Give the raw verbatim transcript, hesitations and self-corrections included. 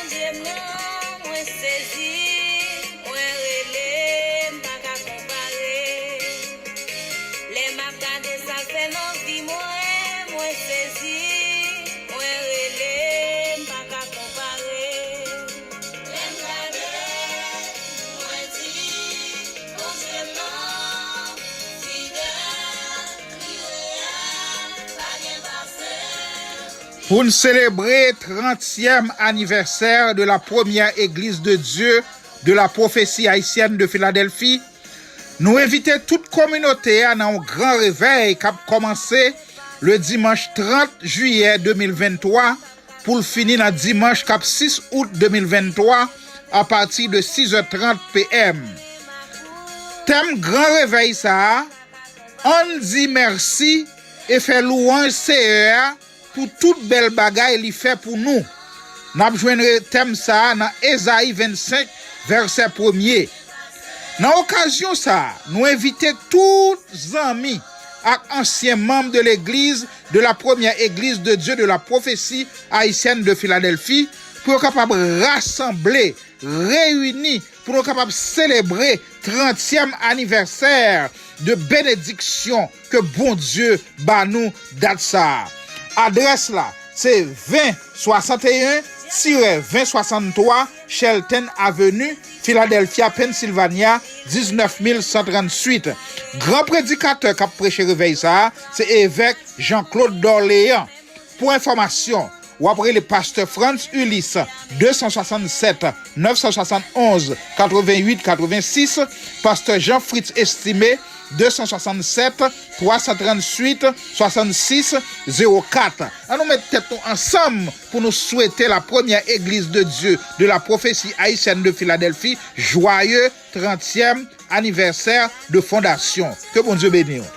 Dye m non, mwen sezi, mwen rele, m pa ka konpare. Lè m ap gade sa l fè nan vi mwen, mwen sezi, mwen rele, m pa ka konpare. Lè m gade, mwen di, Bondye m nan fidèl, li reyèl, pa gen pase. Pou n selebre trantyèm anivèsè de la première Église de Dieu de la Prophétie Haïtienne de Philadelphie, nou envite tout kominote a nan yon gran revèy k ap kòmanse le dimanch trant jiyè de mil venntwa pou l fini nan dimanch k ap sis out de mil venntwa apati de sis è trant p m. Tèm gran revèy sa a, Ann di mèsi e fè lwanj Seyè a pou tout bèl bagay li fè pou nou. N ap jwenn re-, tèm sa a nan Ezayi vennsenk, vèsè premye. Nan okazyon sa a, nou envite tout zanmi ak ansyen manm de legliz de la Première Église de Dieu de la Prophétie Haïtienne de Philadelphie pou yo kapab rasanble, reyini, pou nou kapab selebre trantyèm anivèsè de benediksyon ke Bondye ba nou dat sa a. Adrès la, se ven swasanteyen tirè ven swasanntwa Shelton Avenue, Philadelphia, Pennsylvania, diznèf mil san tranntuit. Gran predikatè k ap preche revèy sa a, se evèk Jean Claude d'Orléans. Pou enfòmasyon, w ap rele Pastè Frantz Ulysse, de san swasannsèt, nèf san swasann onz, katrevenn uit, katrevenn sis, Pastè Jean Fritz Estimé, de san swasannsèt, twa san tranntuit, swasann sis, zewo kat. Ann nou met tèt nou ansanm pou nou swete la Première Église de Dieu de la Prophétie Haïtienne de Philadelphie jwaye trantyèm anivèsè de fondasyon. Ke Bondye beni w.